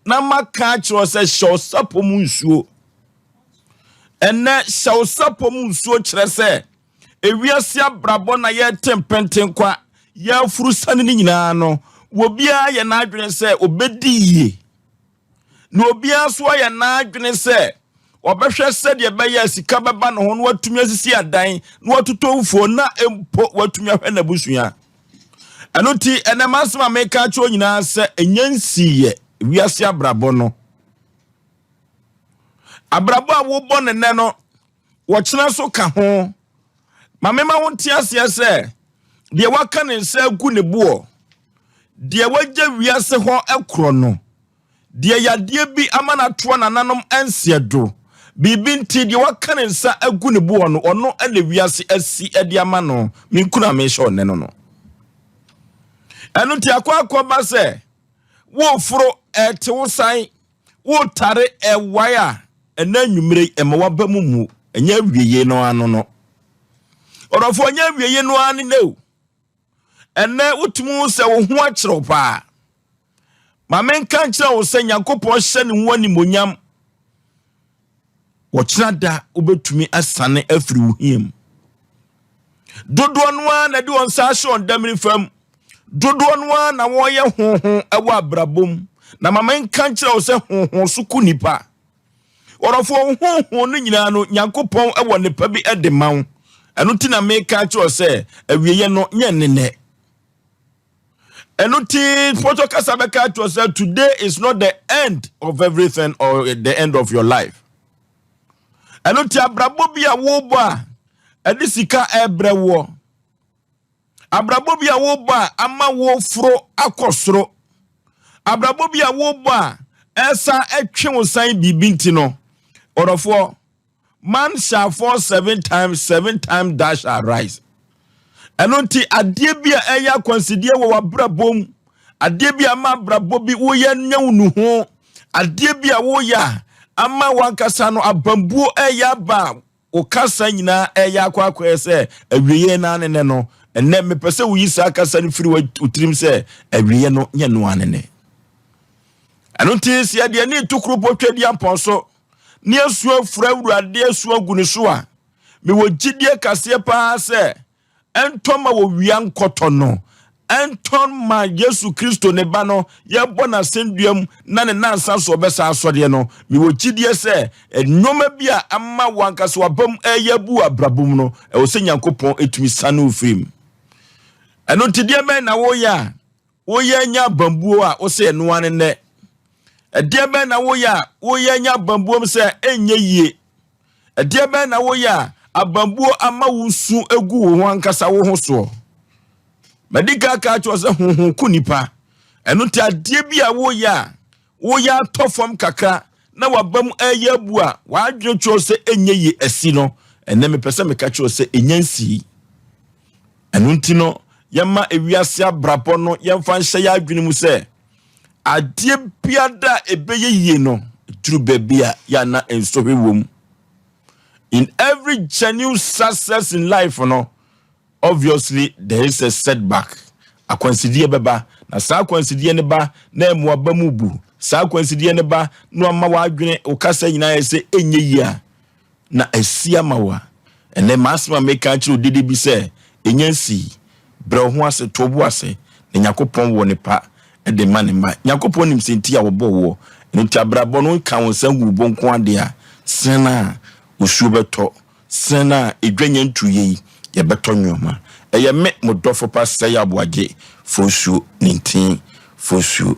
na maka akyerɛ wo sɛ hyɛ wo sapɔ mu nsuo. Ɛnɛ hyɛ wo sapɔ mu nsuo kyerɛ sɛ ewiase abrabɔ na yɛte mpɛnten kwa yɛafuru sane no nyinaa no, obiara yɛ n'adwene sɛ obɛdi yie, na obiara nso ayɛ n'adwene sɛ ɔbɛhwɛ sɛdeɛ ɛbɛyɛ sika bɛba ne ho na watumi asisi adan na watotɔ mfuo na mpo watumi ahwɛ n'abusua. Ɛno nti ɛnɛ m'asɛm a meka akyerɛ nyinaa sɛ ɛnyɛ nsiiɛ wiase abrabɔ no. Abrabɔ a wobɔ ne nnɛ no, wɔkyena so ka ho. Ma mema wo nte aseɛ sɛ deɛ waka ne nsa agu ne boɔ, deɛ wagya wiase hɔ korɔ no, deɛ yadeɛ bi ama no atoa nananom nseɛ do, biribi nti deɛ waka ne nsa agu ne boɔ no, ɔno na wiase asi de ama no. Me nkunu a mehyɛ ɔnɛ no. Ɛno nti akɔ akɔba sɛ woforo ɛte wo san, wotare ɛwae a, ɛna anwummere ɛma waba mu mu ɛnyɛ awieye no ano no. Ɔdɔfoɔ, ɛnyɛ awieye no ano ne o. Ɛnɛ wotumi hu sɛ wo ho akyerɛw paa. Ma menka nkyerɛ wo sɛ Nyankopɔn hyɛ ne ho animonyam. Wɔkyena da wobɛtumi asane afiri wo hia mu. Dodoɔ no ara na de wɔn nsa ahyɛ wɔn damiri fam. Dodoɔ no ara na wɔyɛ hoho wɔ abrabɔ mu. Na ma menka nkyerɛ wo sɛ hoho so ko nipa. Wɔdɔfoɔ, hoho no nyinaa no, Nyankopɔn wɔ nnepa bi de ma wo. Ɛno nti na meka kyerɛ wo sɛ awieɛ no nyɛ nnenɛ. Ɛno nti pɔtɔ kasa bɛka kyerɛ sɛ today is not the end of everything or the end of your life. Ɛno nti abrabɔ bi a wobɔ a ɛde sika ɛbrɛ woɔ, abrabɔ bi a wobɔ a ama wo foro akɔ soro, abrabɔ bi a wobɔ a ɛsa ɛtwe wo san biribi nti no, ɔdɔfoɔ, man shall fall seven times, seven times thou shall rise. Ɛno nti adeɛ bi a ɛyɛ akwansideɛ wɔ w'abrabɔ mu, adeɛ bi a ama abrabɔ bi woyɛ nyɛ wo nuho, adeɛ bi a woyɛ a ama wankasa no abambuo ɛyɛ aba a wo kasa nyinaa ɛyɛ akɔ akɔyɛ sɛ awieɛ no ane ne no, ɛnɛ mepɛ sɛ woyi saa kasa no firi wo tirim sɛ awieɛ no nyɛ no ane ne. Ɛno nti sɛ yɛde ani to kuro pɔtwa di ampɔn so ne asu afura Awurade asu agu ne so a, mewɔ gyidie kaseɛ paa sɛ ɛntɔ ma wɔwia nkɔtɔ no, ɛntɔ ma Yesu Kristo ne ba no yɛbɔ n'asɛnnua mu na ne nansa so ɔbɛsa asɔdeɛ no. Mewɔ gyidie sɛ nneɛma bi a ama wankasa wabam ɛyɛ abu abrabɔ mu no, ɛwɔ sɛ Nyankopɔn ɛtumi sane wo firi mu. Ɛno nti deɛ bɛn na woyɛ a woyɛ nya abambuo a wosɛ ɛnoa ne nnɛ? Ɛdeɛ bɛn na woyɛ a woyɛ nya abambuo mu sɛ ɛnyɛ yie? Ɛdeɛ bɛn na woyɛ a abambuo ama wo su egu wo ho ankasa wo ho soɔ? Madi ka ka kyerɛ sɛ honhom ko nipa. Ɛno nti adeɛ bi a woyɛ a woyɛ atɔ fam kakra na waba mu ɛyɛ abu a w'adwene kyerɛ sɛ ɛnyɛ yie asi no, ɛnɛ mepɛ sɛ meka kyerɛ sɛ ɛnya nsii. Ɛno nti no yɛma ewiase abrabɔ no yɛmfa nhyɛ yɛ adwene mu sɛ adeɛ biara a ɛbɛyɛ yie no duru baabi a yɛana nsɔhwɛ wɔ mu. In every genuine success in life no, obviously there is a setback. Akwansideɛ bɛba, na saa akwansideɛ no ba na ɛmu aba mu bu. Saa akwansideɛ no ba na wama w'adwene wo kasa nyinaa yɛ sɛ ɛnyɛ yie a na asi ama wo a, ɛnɛ m'asɛm a meka kyerɛ odede bi sɛ ɛnya nsii. Brɛ wo ho ase, to bo ase, na Nyankopɔn wɔ ne pa de ma ne mma. Nyankopɔn nim sɛ nti a wɔbɔ woɔ. Ɛno nti abrabɔ no ka wo nsa gu wo bo nko adeɛ a, sɛn a osuo bɛtɔ, sɛn a edwa nya ntuyɛ yi, yɛbɛtɔ nneɛma. Ɛyɛ me mo dɔfo pa Sɛe Aboagye Fonsuo Nintin Fonsuo.